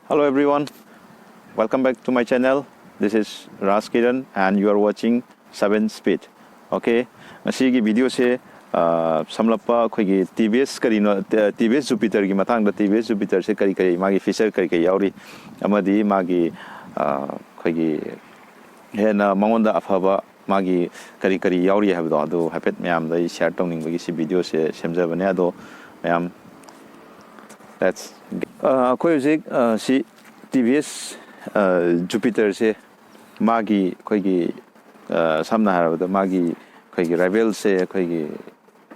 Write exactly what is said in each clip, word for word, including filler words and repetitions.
Hello everyone, welcome back to my channel. This is Raj Kiran and you are watching seven Speed. Okay, ꯉꯁꯤꯒꯤ ꯚꯤꯗꯤꯑꯣꯁꯦ, ꯑ, ꯁꯝꯂꯞꯄ ꯑꯩꯈꯣꯏꯒꯤ T V ꯑꯦꯁ ꯀꯔꯤꯅꯣ, T V ꯑꯦꯁ ꯖꯨꯄꯤꯇꯔꯒꯤ ꯃꯇꯥꯡꯗ, T V ꯑꯦꯁ ꯖꯨꯄꯤꯇꯔꯁꯦ ꯀꯔꯤ ꯀꯔꯤ ꯃꯥꯒꯤ ꯐꯤꯆꯔ ꯀꯔꯤ ꯀꯔꯤ ꯌꯥꯎꯔꯤ, ꯑꯃꯗꯤ ꯃꯥꯒꯤ, ꯑ, ꯑꯩꯈꯣꯏꯒꯤ ꯍꯦꯟꯅ ꯃꯉꯣꯟꯗ ꯑꯐꯕ ꯃꯥꯒꯤ ꯀꯔꯤ ꯀꯔꯤ ꯌꯥꯎꯔꯤ ꯍꯥꯏꯕꯗꯣ, ꯑꯗꯨ ꯍꯥꯏꯐꯦꯠ ꯃꯌꯥꯝꯗ ꯑꯩ ꯁꯤꯌꯔ ꯇꯧꯅꯤꯡꯕꯒꯤ ꯁꯤ ꯚꯤꯗꯤꯑꯣꯁꯦ ꯁꯦꯝꯖꯕꯅꯦ꯫ ꯑꯗꯣ ꯃꯌꯥꯝ, let's, ꯑ, ꯑꯩꯈꯣꯏ ꯍꯧꯖꯤꯛ, ꯑ, ꯁꯤ ꯇꯤ ꯚꯤ ꯑꯦꯁ, ꯑ, ꯖꯨꯄꯤꯇꯔꯁꯦ ꯃꯥꯒꯤ ꯑꯩꯈꯣꯏꯒꯤ, ꯑ, ꯁꯝꯅ ꯍꯥꯏꯔꯕꯗ ꯃꯥꯒꯤ ꯑꯩꯈꯣꯏꯒꯤ ꯔꯥꯏꯚꯦꯜꯁꯦ ꯑꯩꯈꯣꯏꯒꯤ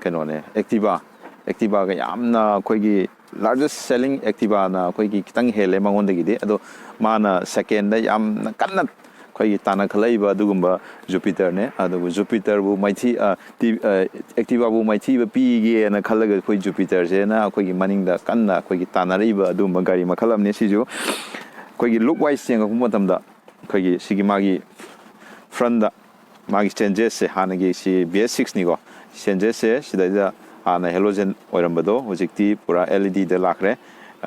ꯀꯩꯅꯣꯅꯦ, ꯑꯦꯛꯇꯤꯚꯥ꯫ ꯑꯦꯛꯇꯤꯚꯥꯒ ꯌꯥꯝꯅ ꯑꯩꯈꯣꯏꯒꯤ largest selling ꯑꯦꯛꯇꯤꯚꯥꯅ ꯑꯩꯈꯣꯏꯒꯤ ꯈꯤꯇꯪ ꯍꯦꯜꯂꯦ ꯃꯉꯣꯟꯗꯒꯤꯗꯤ꯫ ꯑꯗꯣ ꯃꯥꯅ ꯁꯦꯀꯦꯟꯗ ꯌꯥꯝꯅ ꯀꯟꯅ ꯑꯩꯈꯣꯏꯒꯤ ꯇꯥꯟꯅꯈꯠꯂꯛꯏꯕ ꯑꯗꯨꯒꯨꯝꯕ ꯖꯨꯄꯤꯇꯔꯅꯦ꯫ ꯑꯗꯨꯕꯨ ꯖꯨꯄꯤꯇꯔꯕꯨ ꯃꯥꯏꯊꯤ-, ꯑ, ꯇꯤ-, ꯑ, ꯑꯦꯛꯇꯤꯚꯥꯕꯨ ꯃꯥꯏꯊꯤꯕ ꯄꯤꯒꯦꯅ ꯈꯜꯂꯒ ꯑꯩꯈꯣꯏ ꯖꯨꯄꯤꯇꯔꯁꯦꯅ ꯑꯩꯈꯣꯏꯒꯤ ꯃꯅꯤꯡꯗ ꯀꯟꯅ ꯑꯩꯈꯣꯏꯒꯤ ꯇꯥꯟꯅꯔꯛꯏꯕ ꯑꯗꯨꯒꯨꯝꯕ ꯒꯥꯔꯤ ꯃꯈꯜ ꯑꯃꯅꯤ꯫ ꯁꯤꯁꯨ ꯑꯩꯈꯣꯏꯒꯤ ꯂꯨꯛ ꯋꯥꯏꯁ ꯌꯦꯡꯉꯛꯄ ꯃꯇꯝꯗ ꯑꯩꯈꯣꯏꯒꯤ ꯁꯤꯒꯤ ꯃꯥꯒꯤ ꯐ꯭ꯔꯟꯗ ꯃꯥꯒꯤ ꯆꯦꯟꯖꯦꯁꯁꯦ ꯍꯥꯟꯅꯒꯤ ꯁꯤ ꯕꯤ ꯑꯦꯁ ꯁꯤꯛꯁꯅꯤꯀꯣ꯫ ꯆꯦꯟꯖꯦꯁꯁꯦ ꯁꯤꯗꯩꯗ ꯍꯥꯟꯅ ꯍꯦꯂꯣꯖꯦꯟ ꯑꯣꯏꯔꯝꯕꯗꯣ ꯍꯧꯖꯤꯛꯇꯤ ꯄꯨꯔꯥ ꯑꯦꯜ ꯏ ꯗꯤꯗ ꯂꯥꯛꯈ꯭ꯔꯦ꯫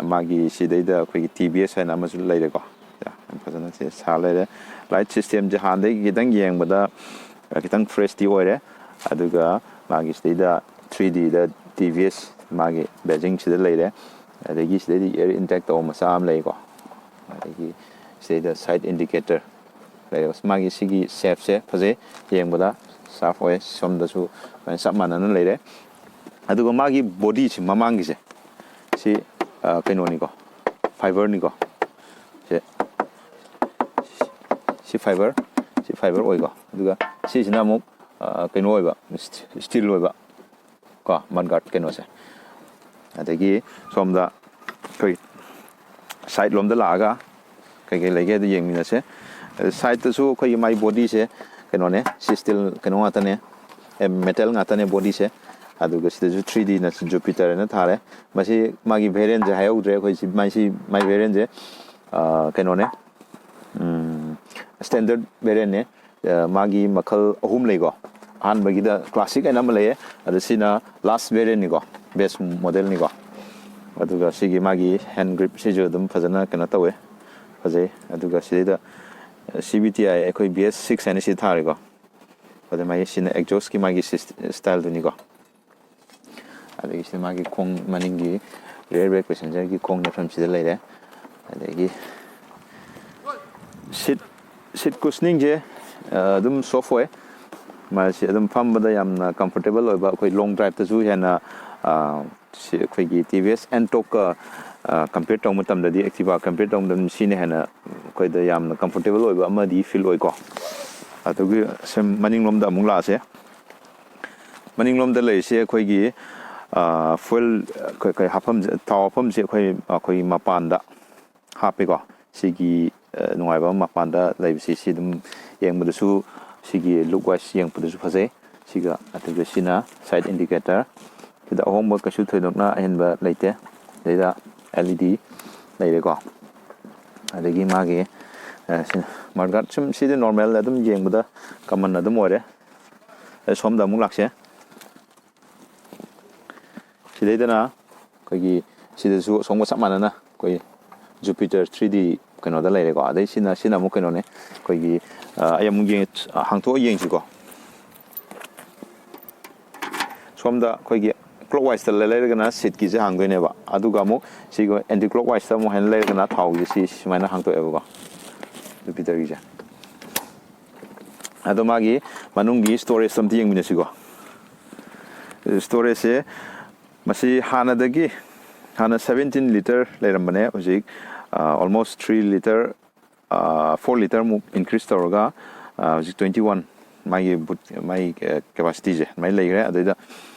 ꯃꯥꯒꯤ ꯁꯤꯗꯩꯗ ꯑꯩꯈꯣꯏꯒꯤ ꯇꯤ ꯕꯤ ꯑꯦꯁ ꯍꯥꯏꯅ ꯑꯃꯁꯨ ꯂꯩꯔꯦꯀꯣ꯫ ꯌꯥꯝ ꯐꯖꯅ ꯁꯤ ꯁꯥ ꯂꯩꯔꯦ꯫ ꯂꯥꯏꯠ ꯁꯤꯁꯇꯦꯝꯁꯦ ꯍꯥꯟꯅꯗꯒꯤ ꯈꯤꯇꯪ ꯌꯦꯡꯕꯗ ꯈꯤꯇꯪ ꯐ꯭ꯔꯦꯁꯇꯤ ꯑꯣꯏꯔꯦ꯫ ꯑꯗꯨꯒ ꯃꯥꯒꯤ ꯁꯤꯗꯩꯗ ꯊ꯭ꯔꯤ ꯗꯤꯗ ꯇꯤ ꯚꯤ ꯑꯦꯁ ꯃꯥꯒꯤ ꯕꯦꯖꯤꯡꯁꯤꯗ ꯂꯩꯔꯦ꯫ ꯑꯗꯒꯤ ꯁꯤꯗꯩꯗ ꯏꯌꯔ ꯏꯟꯇꯦꯛ ꯇꯧꯕ ꯃꯆꯥ ꯑꯃ ꯂꯩꯀꯣ꯫ ꯑꯗꯒꯤ ꯁꯤꯗꯩꯗ ꯁꯥꯏꯠ ꯏꯟꯗꯤꯀꯦꯇꯔ ꯂꯩꯔꯦ꯫ ꯃꯥꯒꯤ ꯁꯤꯒꯤ ꯁꯦꯞꯁꯦ ꯐꯖꯩ, ꯌꯦꯡꯕꯗ ꯁꯥꯔꯞ ꯑꯣꯏ꯫ ꯁꯣꯝꯗꯁꯨ ꯑꯗꯨꯃꯥꯏꯅ ꯆꯞ ꯃꯥꯟꯅꯅ ꯂꯩꯔꯦ꯫ ꯑꯗꯨꯒ ꯃꯥꯒꯤ ꯕꯣꯗꯤꯁꯤ ꯃꯃꯥꯡꯒꯤꯁꯦ ꯁꯤ, ꯑ, ꯀꯩꯅꯣꯅꯤꯀꯣ, ꯐꯥꯏꯕꯔꯅꯤꯀꯣ꯫ ꯁꯦ, ꯁꯤ ꯐꯥꯏꯕꯔ, ꯁꯤ ꯐꯥꯏꯕꯔ ꯑꯣꯏꯀꯣ꯫ ꯑꯗꯨꯒ ꯁꯤꯁꯤꯅ ꯑꯃꯨꯛ, ꯑ, ꯀꯩꯅꯣ ꯑꯣꯏꯕ, ꯏꯁꯇꯤꯜ ꯑꯣꯏꯕ ꯀꯣ, ꯃꯗꯒꯥꯔꯗ ꯀꯩꯅꯣꯁꯦ꯫ ꯑꯗꯒꯤ ꯁꯣꯝꯗ ꯑꯩꯈꯣꯏ ꯁꯥꯏꯠ ꯂꯣꯝꯗ ꯂꯥꯛꯑꯒ ꯀꯩꯀꯩ ꯂꯩꯒꯦ ꯑꯗꯨ ꯌꯦꯡꯃꯤꯟꯅꯁꯦ꯫ ꯑꯗ ꯁꯥꯏꯠꯇꯁꯨ ꯑꯩꯈꯣꯏꯒꯤ ꯃꯥꯏ ꯕꯣꯗꯤꯁꯦ ꯀꯩꯅꯣꯅꯦ, ꯁꯤ ꯏꯁꯇꯤꯜ ꯀꯩꯅꯣ ꯉꯥꯛꯇꯅꯦ, ꯑꯦ, ꯃꯦꯇꯦꯜ ꯉꯥꯛꯇꯅꯦ ꯕꯣꯗꯤꯁꯦ꯫ ꯑꯗꯨꯒ ꯁꯤꯗꯁꯨ ꯊ꯭ꯔꯤ ꯗꯤꯅ ꯖꯨꯄꯤꯇꯔ ꯍꯥꯏꯅ ꯊꯥꯔꯦ꯫ ꯃꯁꯤ ꯃꯥꯒꯤ ꯚꯦꯔꯤꯌꯟꯁꯦ ꯍꯥꯏꯍꯧꯗ꯭ꯔꯦ ꯑꯩꯈꯣꯏ ꯁꯤ, ꯃꯥꯏ, ꯁꯤ ꯃꯥꯏ ꯚꯦꯔꯤꯌꯟꯁꯦ, ꯑ, ꯀꯩꯅꯣꯅꯦ, ꯎꯝ, ꯁ꯭ꯇꯦꯟꯗꯔꯠ ꯚꯦꯔꯤꯌꯟꯅꯦ꯫ ꯑ, ꯃꯥꯒꯤ ꯃꯈꯜ ꯑꯍꯨꯝ ꯂꯩꯀꯣ꯫ ꯑꯍꯥꯟꯕꯒꯤꯗ ꯀ꯭ꯂꯥꯁꯤꯛ ꯍꯥꯏꯅ ꯑꯃ ꯂꯩꯌꯦ, ꯑꯗ ꯁꯤꯅ ꯂꯥꯁ ꯚꯦꯔꯤꯌꯟꯅꯤꯀꯣ, ꯕꯦꯁ ꯃꯣꯗꯦꯜꯅꯤꯀꯣ꯫ ꯑꯗꯨꯒ ꯁꯤꯒꯤ ꯃꯥꯒꯤ ꯍꯦꯟ ꯒ꯭ꯔꯤꯞꯁꯤꯁꯨ ꯑꯗꯨꯝ ꯐꯖꯅ ꯀꯩꯅꯣ ꯇꯧꯋꯦ, ꯐꯖꯩ꯫ ꯑꯗꯨꯒ ꯁꯤꯗꯩꯗ ꯁꯤ ꯕꯤ ꯇꯤ ꯑꯥꯏ ꯑꯩꯈꯣꯏ ꯕꯤ ꯑꯦꯁ ꯁꯤꯛꯁ ꯍꯥꯏꯅ ꯁꯤ ꯊꯥꯔꯦꯀꯣ꯫ ꯑꯗꯩ ꯃꯥꯒꯤ ꯁꯤꯅ ꯑꯦꯛꯖꯣꯁꯀꯤ ꯃꯥꯒꯤ ꯁꯤꯁ- ꯁ꯭ꯇꯥꯏꯜꯗꯨꯅꯤꯀꯣ꯫ ꯑꯗꯒꯤ ꯁꯤꯗ ꯃꯥꯒꯤ ꯈꯣꯡ ꯃꯅꯤꯡꯒꯤ ꯔꯤꯌꯔ ꯕꯦꯛ ꯄꯦꯁꯦꯟꯖꯔꯒꯤ ꯈꯣꯡ ꯅꯦꯠꯐꯝꯁꯤꯗ ꯂꯩꯔꯦ꯫ ꯑꯗꯒꯤ ꯁꯤꯠ ꯁꯤꯠ ꯀꯨꯁꯅꯤꯡꯁꯦ ꯑꯗꯨꯝ ꯁꯣꯐ ꯑꯣꯏ꯫ ꯃꯥꯁꯤ ꯑꯗꯨꯝ ꯐꯝꯕꯗ ꯌꯥꯝꯅ ꯀꯝꯐꯣꯔꯇꯦꯕꯜ ꯑꯣꯏꯕ, ꯑꯩꯈꯣꯏ ꯂꯣꯡ ꯗ꯭ꯔꯥꯏꯕꯇꯁꯨ ꯍꯦꯟꯅ, ꯑ, ꯁꯤ ꯑꯩꯈꯣꯏꯒꯤ ꯇꯤ ꯚꯤ ꯑꯦꯁ ꯑꯦꯟꯇꯣꯛꯀ ꯀꯝꯄꯤꯌꯔ ꯇꯧꯕ ꯃꯇꯝꯗꯗꯤ, ꯑꯦꯛꯇꯤꯚꯥ ꯀꯝꯄꯤꯌꯔ ꯇꯧꯕ ꯃꯇꯝꯗꯗꯤ ꯁꯤꯅ ꯍꯦꯟꯅ ꯑꯩꯈꯣꯏꯗ ꯌꯥꯝꯅ ꯀꯝꯐꯣꯔꯇꯦꯕꯜ ꯑꯣꯏꯕ ꯑꯃꯗꯤ ꯐꯤꯜ ꯑꯣꯏꯀꯣ꯫ ꯑꯗꯨꯒꯤ ꯁꯨꯝ ꯃꯅꯤꯡꯂꯣꯝꯗ ꯑꯃꯨꯛ ꯂꯥꯛꯑꯁꯦ꯫ ꯃꯅꯤꯡꯂꯣꯝꯗ ꯂꯩꯔꯤꯁꯦ ꯑꯩꯈꯣꯏꯒꯤ, ꯑ, ꯐ꯭ꯌꯨꯜ, ꯀꯩ, ꯀꯩ ꯍꯥꯞꯐꯝꯁꯦ, ꯊꯥꯎ ꯍꯥꯞꯐꯝꯁꯦ ꯑꯩꯈꯣꯏ, ꯑꯩꯈꯣꯏꯒꯤ ꯃꯄꯥꯟꯗ ꯍꯥꯞꯄꯦꯀꯣ꯫ ꯁꯤꯒꯤ, ꯑ, ꯅꯨꯡꯉꯥꯏꯕ ꯑꯃ ꯃꯄꯥꯟꯗ ꯂꯩꯕꯁꯤ, ꯁꯤ ꯑꯗꯨꯝ ꯌꯦꯡꯕꯗꯁꯨ, ꯁꯤꯒꯤ ꯂꯨꯛ ꯋꯥꯏꯁ ꯌꯦꯡꯕꯗꯁꯨ ꯐꯖꯩ꯫ ꯁꯤꯒ ꯑꯗꯨꯒ ꯁꯤꯅ ꯁꯥꯏꯠ ꯏꯟꯗꯤꯀꯦꯇꯔ꯫ ꯁꯤꯗ ꯑꯍꯣꯡꯕ ꯀꯩꯁꯨ ꯊꯣꯏꯗꯣꯛꯅ ꯑꯍꯦꯟꯕ ꯂꯩꯇꯦ꯫ ꯁꯤꯗꯩꯗ ꯑꯦꯜ ꯏ ꯗꯤ ꯂꯩꯔꯦꯀꯣ꯫ ꯑꯗꯒꯤ ꯃꯥꯒꯤ, ꯑ, ꯁꯤ ꯃꯥꯔꯒꯥꯠ ꯁꯨꯝ ꯁꯤꯗꯤ ꯅꯣꯔꯃꯦꯜ ꯑꯗꯨꯝ ꯌꯦꯡꯕꯗ ꯀꯃꯟ ꯑꯗꯨꯝ ꯑꯣꯏꯔꯦ꯫ ꯑꯗꯩ ꯁꯣꯝꯗ ꯑꯃꯨꯛ ꯂꯥꯛꯁꯦ꯫ ꯁꯤꯗꯩꯗꯅ ꯑꯩꯈꯣꯏꯒꯤ ꯁꯤꯗꯁꯨ ꯑꯁꯣꯝꯒ ꯆꯞ ꯃꯥꯟꯅꯅ ꯑꯩꯈꯣꯏ ꯖꯨꯄꯤꯇꯔ ꯊ꯭ꯔꯤ ꯗꯤ ꯀꯩꯅꯣꯗ ꯂꯩꯔꯦꯀꯣ꯫ ꯑꯗꯩ ꯁꯤꯅ, ꯁꯤꯅ ꯑꯃꯨꯛ ꯀꯩꯅꯣꯅꯦ, ꯑꯩꯈꯣꯏꯒꯤ, ꯑ, ꯑꯩ ꯑꯃꯨꯛ ꯌꯦꯡ-, ꯍꯥꯡꯇꯣꯛꯑ ꯌꯦꯡꯁꯤꯀꯣ꯫ ꯁꯣꯝꯗ ꯑꯩꯈꯣꯏꯒꯤ ꯀ꯭ꯂꯣꯛ ꯋꯥꯏꯁꯇ ꯂꯩꯔꯒꯅ ꯁꯤꯠꯀꯤꯁꯦ ꯍꯥꯡꯗꯣꯏꯅꯦꯕ, ꯑꯗꯨꯒ ꯑꯃꯨꯛ ꯁꯤꯒꯤ ꯑꯦꯟꯇꯤ ꯀ꯭ꯂꯣꯛ ꯋꯥꯏꯁꯇ ꯑꯃꯨꯛ ꯍꯥꯏꯅ ꯂꯩꯔꯒꯅ ꯊꯥꯎꯒꯤ ꯁꯤ ꯁꯨꯃꯥꯏꯅ ꯍꯥꯡꯇꯣꯛꯑꯦꯕꯀꯣ, ꯖꯨꯄꯤꯇꯔꯒꯤꯁꯦ꯫ ꯑꯗꯣ ꯃꯥꯒꯤ ꯃꯅꯨꯡꯒꯤ ꯁ꯭ꯇꯣꯔꯦꯖ ꯑꯝꯇ ꯌꯦꯡꯃꯤꯟꯅꯁꯤꯀꯣ꯫ ꯁ꯭ꯇꯣꯔꯦꯖꯁꯦ ꯃꯁꯤ ꯍꯥꯟꯅꯗꯒꯤ, ꯍꯥꯟꯅ ꯁꯕꯦꯟꯇꯤꯟ ꯂꯤꯇꯔ ꯂꯩꯔꯝꯕꯅꯦ, ꯍꯧꯖꯤꯛ ꯑꯣꯜꯃꯣꯁ ꯊ꯭ꯔꯤ ꯂꯤꯇꯔ, ꯐꯣꯔ ꯂꯤꯇꯔꯃꯨꯛ ꯏꯟꯀ꯭ꯔꯤꯁ ꯇꯧꯔꯒ, ꯑ, ꯍꯧꯖꯤꯛ ꯇ꯭ꯋꯦꯟꯇꯤ ꯋꯥꯟ ꯃꯥꯒꯤ ꯕꯨꯠ, ꯃꯥꯒꯤ, ꯑ, ꯀꯦꯄꯥꯁꯤꯇꯤꯁꯦ ꯑꯗꯨꯃꯥꯏꯅ ꯂꯩꯈ꯭ꯔꯦ꯫ ꯑꯗꯩꯗ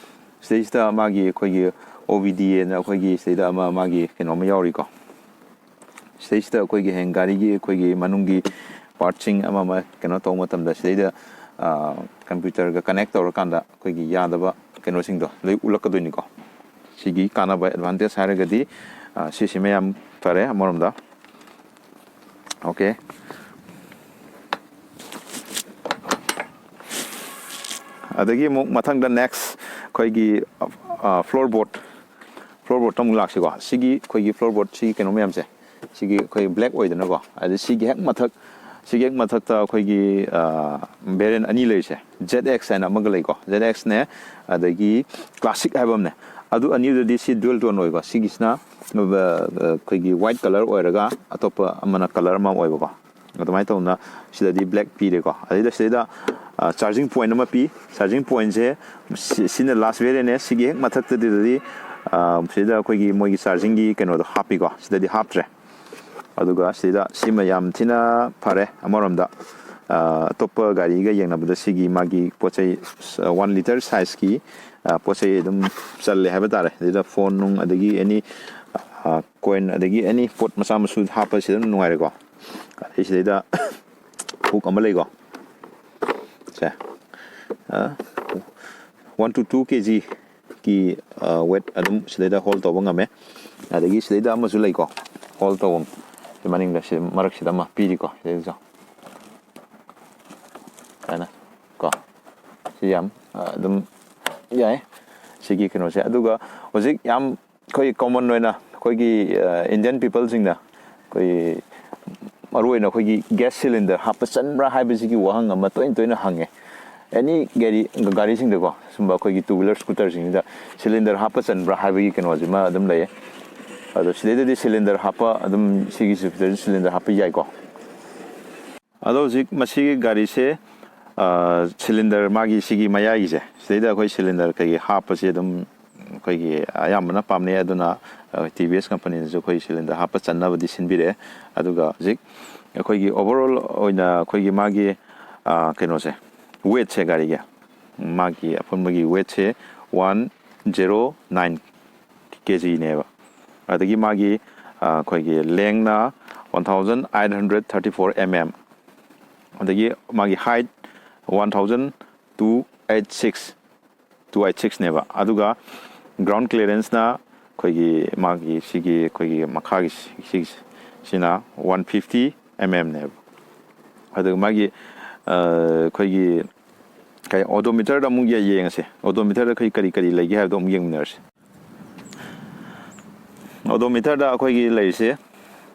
ꯁꯤꯗꯩꯁꯤꯗ ꯃꯥꯒꯤ ꯑꯩꯈꯣꯏꯒꯤ ꯑꯣ ꯕꯤ ꯗꯤ ꯑꯅ ꯑꯩꯈꯣꯏꯒꯤ ꯁꯤꯗꯩꯗ ꯑꯃ ꯃꯥꯒꯤ ꯀꯩꯅꯣ ꯑꯃ ꯌꯥꯎꯔꯤꯀꯣ꯫ ꯁꯤꯗꯩꯁꯤꯗ ꯑꯩꯈꯣꯏꯒꯤ ꯍꯌꯦꯡ ꯒꯥꯔꯤꯒꯤ ꯑꯩꯈꯣꯏꯒꯤ ꯃꯅꯨꯡꯒꯤ ꯄꯥꯔꯠꯁꯤꯡ ꯑꯃ ꯑꯃ ꯀꯩꯅꯣ ꯇꯧꯕ ꯃꯇꯝꯗ ꯁꯤꯗꯩꯗ, ꯑ, ꯀꯝꯄ꯭ꯌꯨꯇꯔꯒ ꯀꯅꯦꯛ ꯇꯧꯔꯀꯥꯟꯗ ꯑꯩꯈꯣꯏꯒꯤ ꯌꯥꯗꯕ ꯀꯩꯅꯣꯁꯤꯡꯗꯣ ꯂꯣꯏ ꯎꯠꯂꯛꯀꯗꯣꯏꯅꯤꯀꯣ꯫ ꯁꯤꯒꯤ ꯀꯥꯟꯅꯕ ꯑꯦꯗꯚꯥꯟꯇꯦꯖ ꯍꯥꯏꯔꯒꯗꯤ, ꯑ, ꯁꯤꯁꯤꯃ ꯌꯥꯝ ꯐꯔꯦ ꯑꯃꯔꯣꯝꯗ꯫ ꯑꯣꯀꯦ꯫ ꯑꯗꯒꯤ ꯑꯃꯨꯛ ꯃꯊꯪꯗ ꯅꯦꯛꯁ ꯑꯩꯈꯣꯏꯒꯤ, ꯑ, ꯐ꯭ꯂꯣꯔ ꯕꯣꯔꯗ, ꯐ꯭ꯂꯣꯔ ꯕꯣꯔꯠꯇ ꯑꯃꯨꯛ ꯂꯥꯛꯁꯤꯀꯣ꯫ ꯁꯤꯒꯤ ꯑꯩꯈꯣꯏꯒꯤ ꯐ꯭ꯂꯣꯔ ꯕꯣꯔꯠ ꯁꯤꯒꯤ ꯀꯩꯅꯣ ꯃꯌꯥꯝꯁꯦ, ꯁꯤꯒꯤ ꯑꯩꯈꯣꯏ ꯕ꯭ꯂꯦꯛ ꯑꯣꯏꯗꯅꯀꯣ꯫ ꯑꯗ ꯁꯤꯒꯤ ꯍꯦꯛ ꯃꯊꯛ, ꯁꯤꯒꯤ ꯍꯦꯛ ꯃꯊꯛꯇ ꯑꯩꯈꯣꯏꯒꯤ ꯚꯦꯔꯤꯌꯟ ꯑꯅꯤ ꯂꯩꯔꯤꯁꯦ, ꯖꯦꯠ ꯑꯦꯛꯁ ꯍꯥꯏꯅ ꯑꯃꯒ ꯂꯩꯀꯣ, ꯖꯦꯠ ꯑꯦꯛꯁꯅꯦ, ꯑꯗꯒꯤ ꯀ꯭ꯂꯥꯁꯤꯛ ꯍꯥꯏꯕ ꯑꯃꯅꯦ꯫ ꯑꯗꯨ ꯑꯅꯤꯗꯨꯗꯤ ꯁꯤ ꯗ꯭ꯌꯨꯑꯦꯜ ꯇꯣꯟ ꯑꯣꯏꯕ, ꯁꯤꯒꯤꯁꯤꯅ ꯑꯩꯈꯣꯏꯒꯤ ꯋꯥꯏꯠ ꯀꯂꯔ ꯑꯣꯏꯔꯒ ꯑꯇꯣꯞꯄ ꯑꯃꯅ ꯀꯂꯔ ꯑꯃ ꯑꯣꯏꯕꯀꯣ꯫ ꯑꯗꯨꯃꯥꯏꯅ ꯇꯧꯅ ꯁꯤꯗꯗꯤ ꯕ꯭ꯂꯦꯛ ꯄꯤꯔꯦꯀꯣ꯫ ꯑꯗꯩꯗ ꯁꯤꯗꯩꯗ ꯆꯥꯔꯖꯤꯡ ꯄꯣꯏꯟ ꯑꯃ ꯄꯤ꯫ ꯆꯥꯔꯖꯤꯡ ꯄꯣꯏꯟꯁꯦ ꯁꯤ-, ꯁꯤꯅ ꯂꯥꯁ ꯚꯦꯔꯤꯌꯟꯅꯦ꯫ ꯁꯤꯒꯤ ꯍꯦꯛ ꯃꯊꯛꯇꯗꯤ ꯁꯤꯗ ꯑꯩꯈꯣꯏꯒꯤ ꯃꯣꯏꯒꯤ ꯆꯥꯔꯖꯤꯡꯒꯤ ꯀꯩꯅꯣꯗꯣ ꯍꯥꯞꯄꯤꯀꯣ꯫ ꯁꯤꯗꯗꯤ ꯍꯥꯞꯇ꯭ꯔꯦ꯫ ꯑꯗꯨꯒ ꯁꯤꯗ ꯁꯤꯃ ꯌꯥꯝ ꯊꯤꯅ ꯐꯔꯦ ꯑꯃꯔꯣꯝꯗ꯫ ꯑꯇꯣꯞꯄ ꯒꯥꯔꯤꯒ ꯌꯦꯡꯅꯕꯗ ꯁꯤꯒꯤ ꯃꯥꯒꯤ ꯄꯣꯠ ꯆꯩ ꯋꯥꯟ ꯂꯤꯇꯔ ꯁꯥꯏꯖꯀꯤ ꯄꯣꯠ ꯆꯩ ꯑꯗꯨꯝ ꯆꯜꯂꯦ ꯍꯥꯏꯕ ꯇꯥꯔꯦ꯫ ꯑꯗꯨꯗ ꯐꯣꯟ ꯅꯨꯡ ꯑꯗꯒꯤ ꯑꯦꯅꯤ ꯀꯣꯏꯟ ꯑꯗꯒꯤ ꯑꯦꯅꯤ ꯄꯣꯠ ꯃꯆꯥ ꯃꯁꯨ ꯍꯥꯞꯄꯁꯤꯗ ꯑꯗꯨꯝ ꯅꯨꯡꯉꯥꯏꯔꯦꯀꯣ꯫ ꯑꯗꯩ ꯁꯤꯗꯩꯗ ꯍꯨꯛ ꯑꯃ ꯂꯩꯀꯣ꯫ ꯁꯦ, one to two K G ꯀꯤ ꯋꯦꯠ ꯑꯗꯨꯝ ꯁꯤꯗꯩꯗ ꯍꯣꯜ ꯇꯧꯕ ꯉꯝꯃꯦ꯫ ꯑꯗꯒꯤ ꯁꯤꯗꯩꯗ ꯑꯃꯁꯨ ꯂꯩꯀꯣ, ꯍꯣꯜ ꯇꯧꯐꯝ꯫ ꯁꯤ ꯃꯅꯤꯡꯗ ꯁꯤ ꯃꯔꯛꯁꯤꯗ ꯑꯃ ꯄꯤꯔꯤꯀꯣ, ꯁꯤꯗꯩꯗꯁꯨ ꯁꯨꯃꯥꯏꯅ ꯀꯣ꯫ ꯁꯤ ꯌꯥꯝ ꯑꯗꯨꯝ ꯌꯥꯏ ꯁꯤꯒꯤ ꯀꯩꯅꯣꯁꯦ꯫ ꯑꯗꯨꯒ ꯍꯧꯖꯤꯛ ꯌꯥꯝ ꯑꯩꯈꯣꯏ ꯀꯣꯃꯟ ꯑꯣꯏꯅ ꯑꯩꯈꯣꯏꯒꯤ ꯏꯟꯗꯤꯌꯟ ꯄꯤꯄꯜꯁꯤꯡꯅ ꯑꯩꯈꯣꯏ ꯃꯔꯨꯑꯣꯏꯅ ꯑꯩꯈꯣꯏꯒꯤ ꯒ꯭ꯌꯥꯁ ꯁꯤꯂꯤꯟꯗꯔ ꯍꯥꯞꯄ ꯆꯟꯕ꯭ꯔꯥ ꯍꯥꯏꯕꯁꯤꯒꯤ ꯋꯥꯍꯪ ꯑꯃ ꯇꯣꯏꯅ ꯇꯣꯏꯅ ꯍꯪꯉꯦ꯫ ꯑꯦꯅꯤ ꯒꯥꯔꯤ, ꯒꯥꯔꯤꯁꯤꯡꯗꯀꯣ, ꯁꯨꯝꯕ ꯑꯩꯈꯣꯏꯒꯤ ꯇꯨ ꯋꯤꯂꯔ ꯁ꯭ꯀꯨꯇꯔꯁꯤꯡꯁꯤꯗ ꯁꯤꯂꯤꯟꯗꯔ ꯍꯥꯞꯄ ꯆꯟꯕ꯭ꯔꯥ ꯍꯥꯏꯕꯒꯤ ꯀꯩꯅꯣꯁꯤꯃ ꯑꯗꯨꯝ ꯂꯩꯌꯦ꯫ ꯑꯗꯣ ꯁꯤꯗꯩꯗꯗꯤ ꯁꯤꯂꯤꯟꯗꯔ ꯍꯥꯞꯄ ꯑꯗꯨꯝ, ꯁꯤꯒꯤ ꯁꯤꯂꯤꯟꯗꯔ ꯍꯥꯞꯄ ꯌꯥꯏꯀꯣ꯫ ꯑꯗꯣ ꯍꯧꯖꯤꯛ ꯃꯁꯤꯒꯤ ꯒꯥꯔꯤꯁꯦ, ꯑ, ꯁꯤꯂꯤꯟꯗꯔ ꯃꯥꯒꯤ ꯁꯤꯒꯤ ꯃꯌꯥꯏꯒꯤꯁꯦ, ꯁꯤꯗꯩꯗ ꯑꯩꯈꯣꯏ ꯁꯤꯂꯤꯟꯗꯔ ꯀꯩꯀꯩ ꯍꯥꯞꯄꯁꯦ ꯑꯗꯨꯝ ꯑꯩꯈꯣꯏꯒꯤ ꯑꯌꯥꯝꯕꯅ ꯄꯥꯝꯅꯩ꯫ ꯑꯗꯨꯅ, ꯑ, ꯇꯤ ꯚꯤ ꯑꯦꯁ ꯀꯝꯄꯅꯤꯅꯁꯨ ꯑꯩꯈꯣꯏ ꯁꯤꯂꯤꯟꯗꯔ ꯍꯥꯞꯄ ꯆꯟꯅꯕꯗꯤ ꯁꯤꯟꯕꯤꯔꯛꯑꯦ꯫ ꯑꯗꯨꯒ ꯍꯧꯖꯤꯛ ꯑꯩꯈꯣꯏꯒꯤ ꯑꯣꯚꯔꯑꯣꯜ ꯑꯣꯏꯅ ꯑꯩꯈꯣꯏꯒꯤ ꯃꯥꯒꯤ, ꯑ, ꯀꯩꯅꯣꯁꯦ, ꯋꯦꯠꯁꯦ, ꯒꯥꯔꯤꯒꯤ ꯃꯥꯒꯤ ꯑꯄꯨꯟꯕꯒꯤ ꯋꯦꯠꯁꯦ one zero nine ꯀꯦ ꯖꯤꯅꯦꯕ꯫ ꯑꯗꯒꯤ ꯃꯥꯒꯤ, ꯑ, ꯑꯩꯈꯣꯏꯒꯤ ꯂꯦꯡꯅ one thousand eight hundred thirty four M M, ꯑꯗꯒꯤ ꯃꯥꯒꯤ ꯍꯥꯏꯠ one thousand two eight six, two eight sixꯅꯦꯕ꯫ ꯑꯗꯨꯒ ꯒ꯭ꯔꯥꯎꯟ ꯀ꯭ꯂꯤꯌꯔꯦꯟꯁꯅ ꯑꯩꯈꯣꯏꯒꯤ ꯃꯥꯒꯤ ꯁꯤꯒꯤ ꯑꯩꯈꯣꯏꯒꯤ ꯃꯈꯥꯒꯤ ꯁꯤ-, ꯁꯤꯒꯤꯁꯤꯅ one fifty M Mꯅꯦꯕ꯫ ꯑꯗꯨꯒ ꯃꯥꯒꯤ, ꯑ, ꯑꯩꯈꯣꯏꯒꯤ ꯀꯩ, ꯑꯣꯗꯣꯃꯤꯇꯔꯗ ꯑꯃꯨꯛ ꯌꯦ-, ꯌꯦꯡꯉꯁꯦ꯫ ꯑꯣꯗꯣꯃꯤꯇꯔꯗ ꯑꯩꯈꯣꯏ ꯀꯔꯤ ꯀꯔꯤ ꯂꯩꯒꯦ ꯍꯥꯏꯕꯗꯣ ꯑꯃꯨꯛ ꯌꯦꯡꯃꯤꯟꯅꯔꯁꯦ꯫ ꯑꯣꯗꯣꯃꯤꯇꯔꯗ ꯑꯩꯈꯣꯏꯒꯤ ꯂꯩꯔꯤꯁꯦ,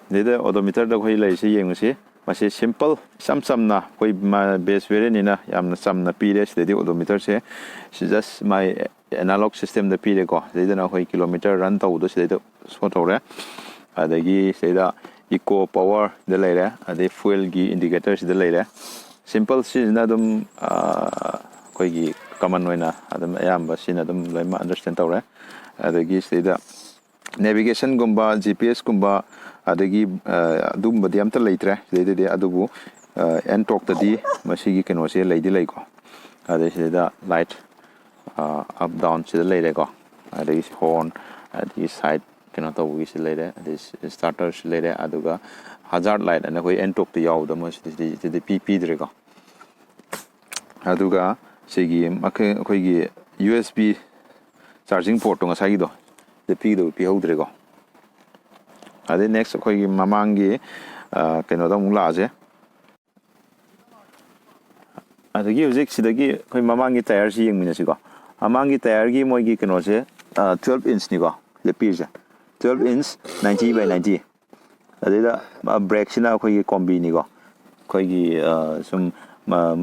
ꯁꯤꯗꯩꯗ ꯑꯣꯗꯣꯃꯤꯇꯔꯗ ꯑꯩꯈꯣꯏ ꯂꯩꯔꯤꯁꯦ ꯌꯦꯡꯉꯨꯁꯤ꯫ ꯃꯁꯤ ꯁꯤꯝꯄꯜ, ꯏꯆꯝ ꯆꯝꯅ ꯑꯩꯈꯣꯏ ꯕꯦꯁ ꯚꯦꯔꯤꯌꯟꯅꯤꯅ ꯌꯥꯝꯅ ꯆꯝꯅ ꯄꯤꯔꯦ꯫ ꯁꯤꯗꯩꯗꯤ ꯑꯣꯗꯣꯃꯤꯇꯔꯁꯦ ꯁꯤ ꯖꯁ ꯃꯥꯏ ꯑꯦꯅꯥꯂꯣꯛ ꯁꯤꯁꯇꯦꯝꯗ ꯄꯤꯔꯦꯀꯣ꯫ ꯁꯤꯗꯩꯗꯅ ꯑꯩꯈꯣꯏ ꯀꯤꯂꯣꯃꯤꯇꯔ ꯔꯟ ꯇꯧꯕꯗꯣ ꯁꯤꯗꯩꯗ ꯁꯣ ꯇꯧꯔꯦ꯫ ꯑꯗꯒꯤ ꯁꯤꯗꯩꯗ ꯏꯀꯣ ꯄꯋꯥꯔꯗ ꯂꯩꯔꯦ, ꯑꯗꯩ ꯐ꯭ꯌꯨꯑꯦꯜꯒꯤ ꯏꯟꯗꯤꯀꯦꯇꯔꯁꯤꯗ ꯂꯩꯔꯦ꯫ ꯁꯤꯝꯄꯜ ꯁꯤꯁꯤꯅ ꯑꯗꯨꯝ ꯑꯩꯈꯣꯏꯒꯤ ꯀꯃꯟ ꯑꯣꯏꯅ ꯑꯗꯨꯝ ꯑꯌꯥꯝꯕ ꯁꯤꯅ ꯑꯗꯨꯝ ꯂꯣꯏꯅꯃꯛ ꯑꯟꯗꯔꯁꯇꯦꯟ ꯇꯧꯔꯦ꯫ ꯑꯗꯒꯤ ꯁꯤꯗꯩꯗ ꯅꯦꯚꯤꯒꯦꯁꯟꯒꯨꯝꯕ, ꯖꯤ ꯄꯤ ꯑꯦꯁꯀꯨꯝꯕ, ꯑꯗꯒꯤ ꯑꯗꯨꯒꯨꯝꯕꯗꯤ ꯑꯝꯇ ꯂꯩꯇ꯭ꯔꯦ ꯁꯤꯗꯩꯗꯗꯤ꯫ ꯑꯗꯨꯕꯨ ꯑꯦꯟ ꯇꯣꯛꯇꯗꯤ ꯃꯁꯤꯒꯤ ꯀꯩꯅꯣꯁꯦ ꯂꯩꯗꯤ ꯂꯩꯀꯣ꯫ ꯑꯗꯩ ꯁꯤꯗꯩꯗ ꯂꯥꯏꯠ ꯑꯞ ꯗꯥꯎꯟ ꯁꯤꯗ ꯂꯩꯔꯦꯀꯣ꯫ ꯑꯗꯒꯤ ꯍꯣꯔꯟ, ꯑꯗꯒꯤ ꯁꯥꯏꯠ ꯀꯩꯅꯣ ꯇꯧꯕꯒꯤꯁꯤ ꯂꯩꯔꯦ, ꯑꯗꯩ ꯁ꯭ꯇꯥꯔꯇꯔꯁꯨ ꯂꯩꯔꯦ꯫ ꯑꯗꯨꯒ ꯍꯖꯥꯔꯠ ꯂꯥꯏꯠ ꯑꯅ ꯑꯩꯈꯣꯏ ꯑꯦꯟ ꯇꯣꯛꯇ ꯌꯥꯎꯕꯗ ꯃꯣꯏ ꯁꯤꯗꯤ ꯄꯤ ꯄꯤꯗ꯭ꯔꯦꯀꯣ꯫ ꯑꯗꯨꯒ ꯁꯤꯒꯤ ꯑꯩꯈꯣꯏꯒꯤ ꯌꯨ ꯑꯦꯁ ꯕꯤ ꯆꯥꯔꯖꯤꯡ ꯄꯣꯔꯠꯇꯣ ꯉꯁꯥꯏꯒꯤꯗꯣ ꯁꯤꯗ ꯄꯤꯒꯗꯕ ꯄꯤꯍꯧꯗ꯭ꯔꯦꯀꯣ꯫ ꯑꯗꯩ ꯅꯦꯛꯁ ꯑꯩꯈꯣꯏꯒꯤ ꯃꯃꯥꯡꯒꯤ ꯀꯩꯅꯣꯗ ꯑꯃꯨꯛ ꯂꯥꯛꯑꯁꯦ꯫ ꯑꯗꯒꯤ ꯍꯧꯖꯤꯛ ꯁꯤꯗꯒꯤ ꯑꯩꯈꯣꯏ ꯃꯃꯥꯡꯒꯤ ꯇꯥꯌꯔꯁꯤ ꯌꯦꯡꯃꯤꯟꯅꯁꯤꯀꯣ꯫ ꯃꯃꯥꯡꯒꯤ ꯇꯥꯌꯔꯒꯤ ꯃꯣꯏꯒꯤ ꯀꯩꯅꯣꯁꯦ ꯇꯨꯌꯦꯜꯞ ꯏꯟꯁꯅꯤꯀꯣ ꯁꯤꯗ ꯄꯤꯔꯤꯁꯦ꯫ Twelve inch, ninety by ninety. ꯑꯗꯩꯗ ꯕ꯭ꯔꯦꯛꯁꯤꯅ ꯑꯩꯈꯣꯏꯒꯤ ꯀꯣꯝꯕꯤꯅꯤꯀꯣ꯫ ꯑꯩꯈꯣꯏꯒꯤ ꯁꯨꯝ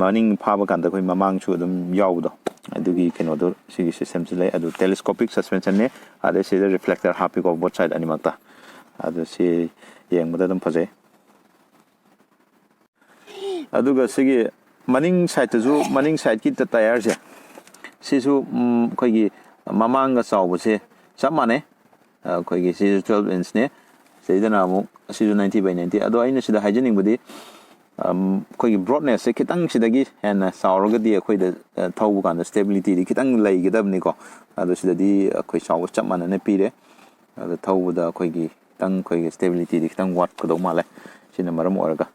ꯃꯅꯤꯡ ꯐꯥꯕ ꯀꯥꯟꯗ ꯑꯩꯈꯣꯏ ꯃꯃꯥꯡꯁꯨ ꯑꯗꯨꯝ ꯌꯥꯎꯕꯗꯣ, ꯑꯗꯨꯒꯤ ꯀꯩꯅꯣꯗꯣ ꯁꯤꯒꯤ ꯁꯤꯁꯇꯦꯝꯁꯤ ꯂꯩ꯫ ꯑꯗꯨ ꯇꯦꯂꯦꯁꯀꯣꯄꯤꯛ ꯁꯁꯄꯦꯟꯁꯟꯅꯤ꯫ ꯑꯗꯩ ꯁꯤꯗ ꯔꯤꯐ꯭ꯂꯦꯛꯇꯔ ꯍꯥꯞꯄꯤꯀꯣ ꯕꯣꯠ ꯁꯥꯏꯠ ꯑꯅꯤꯃꯛꯇ꯫ ꯑꯗꯨ ꯁꯤ ꯌꯦꯡꯕꯗ ꯑꯗꯨꯝ ꯐꯖꯩ꯫ ꯑꯗꯨꯒ ꯁꯤꯒꯤ ꯃꯅꯤꯡ ꯁꯥꯏꯠꯇꯁꯨ, ꯃꯅꯤꯡ ꯁꯥꯏꯠꯀꯤ ꯇꯥꯌꯔꯁꯦ ꯁꯤꯁꯨ ꯑꯩꯈꯣꯏꯒꯤ ꯃꯃꯥꯡꯒ ꯆꯥꯎꯕꯁꯦ ꯆꯞ ꯃꯥꯟꯅꯩ꯫ ꯑꯩꯈꯣꯏꯒꯤ ꯁꯤꯁꯨ ꯇꯨꯌꯦꯜꯞ ꯏꯟꯁꯅꯦ꯫ ꯁꯤꯗꯩꯗꯅ ꯑꯃꯨꯛ ꯑꯁꯤꯁꯨ ꯅꯥꯏꯟꯇꯤ ꯕꯥꯏ ꯅꯥꯏꯟꯇꯤ꯫ ꯑꯗꯣ ꯑꯩꯅ ꯁꯤꯗ ꯍꯥꯏꯖꯅꯤꯡꯕꯗꯤ ꯑꯩꯈꯣꯏꯒꯤ ꯕ꯭ꯔꯣꯠꯅꯦꯁꯁꯦ ꯈꯤꯇꯪ ꯁꯤꯗꯒꯤ ꯍꯦꯟꯅ ꯆꯥꯎꯔꯒꯗꯤ ꯑꯩꯈꯣꯏꯗ ꯊꯧꯕ ꯀꯥꯟꯗ ꯁ꯭ꯇꯦꯕꯤꯂꯤꯇꯤꯗꯤ ꯈꯤꯇꯪ ꯂꯩꯒꯗꯕꯅꯤꯀꯣ꯫ ꯑꯗꯣ ꯁꯤꯗꯗꯤ ꯑꯩꯈꯣꯏ ꯆꯥꯎꯕ ꯆꯞ ꯃꯥꯟꯅꯅ ꯄꯤꯔꯦ꯫ ꯑꯗꯣ ꯊꯧꯕꯗ ꯑꯩꯈꯣꯏꯒꯤ ꯈꯤꯇꯪ ꯑꯩꯈꯣꯏꯒꯤ ꯁ꯭ꯇꯦꯕꯤꯂꯤꯇꯤꯗꯤ ꯈꯤꯇꯪ ꯋꯥꯠꯀꯗꯧ ꯃꯥꯜꯂꯦ ꯁꯤꯅ ꯃꯔꯝ ꯑꯣꯏꯔꯒ꯫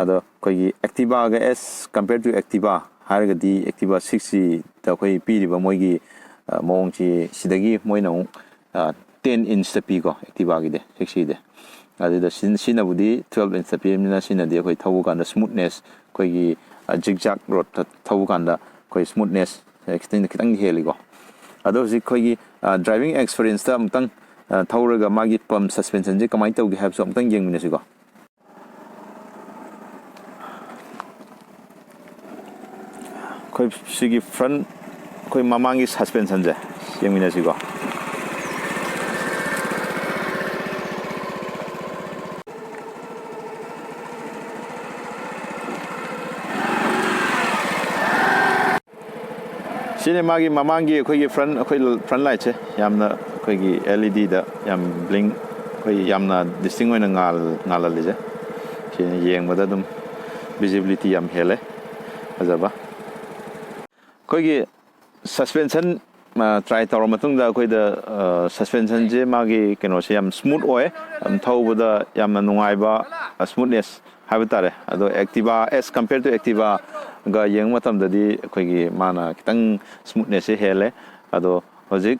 ꯑꯗꯣ ꯑꯩꯈꯣꯏꯒꯤ ꯑꯦꯛꯇꯤꯚꯥꯒ as compare to Activa ꯍꯥꯏꯔꯒꯗꯤ ꯑꯦꯛꯇꯤꯚꯥ ꯁꯤꯛꯁꯁꯤꯗ ꯑꯩꯈꯣꯏ ꯄꯤꯔꯤꯕ ꯃꯣꯏꯒꯤ ꯃꯑꯣꯡꯁꯤ ꯁꯤꯗꯒꯤ ꯃꯣꯏꯅ ꯑꯃꯨꯛ ꯇꯦꯟ ꯏꯟꯁꯇ ꯄꯤꯀꯣ ꯑꯦꯛꯇꯤꯚꯥꯒꯤꯗꯤ ꯁꯤꯛꯁꯁꯤꯗꯤ꯫ ꯑꯗꯨꯗ ꯁꯤꯅꯕꯨꯗꯤ ꯇꯨꯌꯦꯜꯞ ꯏꯟꯁꯇ ꯄꯤꯔꯕꯅꯤꯅ ꯁꯤꯅꯗꯤ ꯑꯩꯈꯣꯏ ꯊꯧꯕ ꯀꯥꯟꯗ ꯁ꯭ꯃꯨꯠꯅꯦꯁ, ꯑꯩꯈꯣꯏꯒꯤ ꯖꯤꯛꯖꯥꯛ ꯔꯣꯠꯇ ꯊꯧꯕ ꯀꯥꯟꯗ ꯑꯩꯈꯣꯏ ꯁ꯭ꯃꯨꯠꯅꯦꯁ ꯈꯤꯇꯪ ꯈꯤꯇꯪ ꯍꯦꯜꯂꯤꯀꯣ꯫ ꯑꯗꯣ ꯍꯧꯖꯤꯛ ꯑꯩꯈꯣꯏꯒꯤ ꯗ꯭ꯔꯥꯏꯚꯤꯡ ꯑꯦꯛꯁꯄꯤꯔꯤꯌꯦꯟꯁꯇ ꯑꯃꯨꯛꯇꯪ ꯑ, ꯊꯧꯔꯒ ꯃꯥꯒꯤ pump suspensionꯁꯦ ꯀꯃꯥꯏꯅ ꯇꯧꯒꯦ ꯍꯥꯏꯕꯁꯨ ꯑꯃꯨꯛꯇꯪ ꯌꯦꯡꯃꯤꯟꯅꯁꯤꯀꯣ꯫ ꯑꯩꯈꯣꯏ ꯁꯤꯒꯤ front, ꯑꯩꯈꯣꯏ ꯃꯃꯥꯡꯒꯤ suspensionꯁꯦ ꯌꯦꯡꯃꯤꯟꯅꯁꯤꯀꯣ꯫ ꯁꯤꯅꯤ ꯃꯥꯒꯤ ꯃꯃꯥꯡꯒꯤ ꯑꯩꯈꯣꯏꯒꯤ front, ꯑꯩꯈꯣꯏ front lightꯁꯦ ꯌꯥꯝꯅ ꯑꯩꯈꯣꯏꯒꯤ LEDꯗ ꯌꯥꯝ blink, ꯑꯩꯈꯣꯏ ꯌꯥꯝꯅ distinct ꯑꯣꯏꯅ ꯉꯥꯜ-, ꯉꯥꯜꯍꯜꯂꯤꯁꯦ꯫ ꯁꯤꯅ ꯌꯦꯡꯕꯗ ꯑꯗꯨꯝ visibility ꯌꯥꯝ ꯍꯦꯜꯂꯦ, ꯐꯖꯕ꯫ ꯑꯩꯈꯣꯏꯒꯤ suspension, ꯑ, try ꯇꯧꯔ ꯃꯇꯨꯡꯗ ꯑꯩꯈꯣꯏꯗ, ꯑ, suspensionꯁꯦ ꯃꯥꯒꯤ ꯀꯩꯅꯣꯁꯦ ꯌꯥꯝ smooth ꯑꯣꯏ, ꯌꯥꯝ ꯊꯧꯕꯗ ꯌꯥꯝꯅ ꯅꯨꯡꯉꯥꯏꯕ, ꯑ, smoothness ꯍꯥꯏꯕ ꯇꯥꯔꯦ꯫ ꯑꯗꯣ Activa, as compare to Activaꯒ ꯌꯦꯡꯕ ꯃꯇꯝꯗꯗꯤ ꯑꯩꯈꯣꯏꯒꯤ ꯃꯥꯅ ꯈꯤꯇꯪ smoothnessꯁꯦ ꯍꯦꯜꯂꯦ꯫ ꯑꯗꯣ ꯍꯧꯖꯤꯛ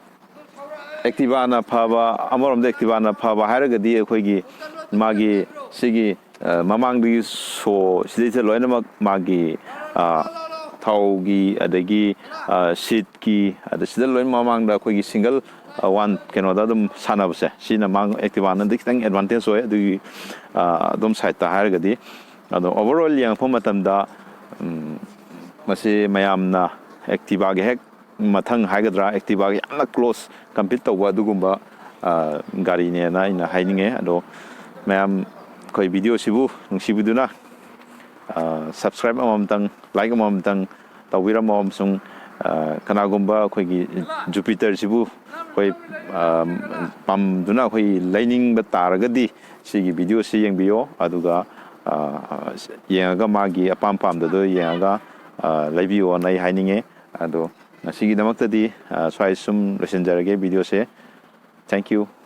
Activaꯅ ꯐꯕ, ꯑꯃꯔꯣꯝꯗ Activaꯅ ꯐꯕ ꯍꯥꯏꯔꯒꯗꯤ ꯑꯩꯈꯣꯏꯒꯤ ꯃꯥꯒꯤ ꯁꯤꯒꯤ, ꯑ, ꯃꯃꯥꯡꯗꯒꯤ show ꯁꯤꯗꯩꯁꯤꯗ ꯂꯣꯏꯅꯃꯛ ꯃꯥꯒꯤ, ꯑ, ꯊꯥꯎꯒꯤ, ꯑꯗꯒꯤ, ꯑ, seatꯀꯤ, ꯑꯗ ꯁꯤꯗ ꯂꯣꯏꯅ ꯃꯃꯥꯡꯗ ꯑꯩꯈꯣꯏꯒꯤ single, ꯑ, one ꯀꯩꯅꯣꯗ ꯑꯗꯨꯝ ꯁꯥꯟꯅꯕꯁꯦ, ꯁꯤꯅ ꯃꯥꯡ-, Activaꯅꯗꯤ ꯈꯤꯇꯪ advantage ꯑꯣꯏ ꯑꯗꯨꯒꯤ, ꯑ, ꯑꯗꯨꯝ sideꯇ ꯍꯥꯏꯔꯒꯗꯤ꯫ ꯑꯗꯣ overall ꯌꯦꯡꯉꯛꯄ ꯃꯇꯝꯗ, ꯎꯝ, ꯃꯁꯤ ꯃꯌꯥꯝꯅ Activaꯒꯤ ꯍꯦꯛ ꯃꯊꯪ ꯍꯥꯏꯒꯗ꯭ꯔꯥ, Activaꯒ ꯌꯥꯝꯅ close compete ꯇꯧꯕ ꯑꯗꯨꯒꯨꯝꯕ, ꯑ, ꯒꯥꯔꯤꯅꯦꯅ ꯑꯩꯅ ꯍꯥꯏꯅꯤꯡꯉꯦ꯫ ꯑꯗꯣ ꯃꯌꯥꯝ ꯑꯩꯈꯣꯏ videoꯁꯤꯕꯨ ꯅꯨꯡꯁꯤꯕꯤꯗꯨꯅ, ꯑ, subscribe ꯑꯃꯃꯝꯇꯪ, like ꯑꯃꯃꯝꯇꯪ ꯇꯧꯕꯤꯔꯝꯃꯣ ꯑꯃꯁꯨꯡ, ꯑ, ꯀꯅꯥꯒꯨꯝꯕ ꯑꯩꯈꯣꯏꯒꯤ Jupiterꯁꯤꯕꯨ ꯑꯩꯈꯣꯏ, ꯑ, ꯄꯥꯝꯗꯨꯅ ꯑꯩꯈꯣꯏ ꯂꯩꯅꯤꯡꯕ ꯇꯥꯔꯒꯗꯤ ꯁꯤꯒꯤ videoꯁꯤ ꯌꯦꯡꯕꯤꯌꯣ꯫ ꯑꯗꯨꯒ, ꯑ, ꯌꯦꯡꯉꯒ ꯃꯥꯒꯤ ꯑꯄꯥꯝ ꯄꯥꯝꯗꯗꯣ ꯌꯦꯡꯉꯒ, ꯑ, ꯂꯩꯕꯤꯌꯣꯅ ꯑꯩ ꯍꯥꯏꯅꯤꯡꯉꯦ꯫ ꯑꯗꯣ ꯉꯁꯤꯒꯤꯗꯃꯛꯇꯗꯤ, ꯑ, ꯁ꯭ꯋꯥꯏ ꯁꯨꯝ ꯂꯣꯏꯁꯤꯟꯖꯔꯒꯦ videoꯁꯦ꯫ Thank you꯫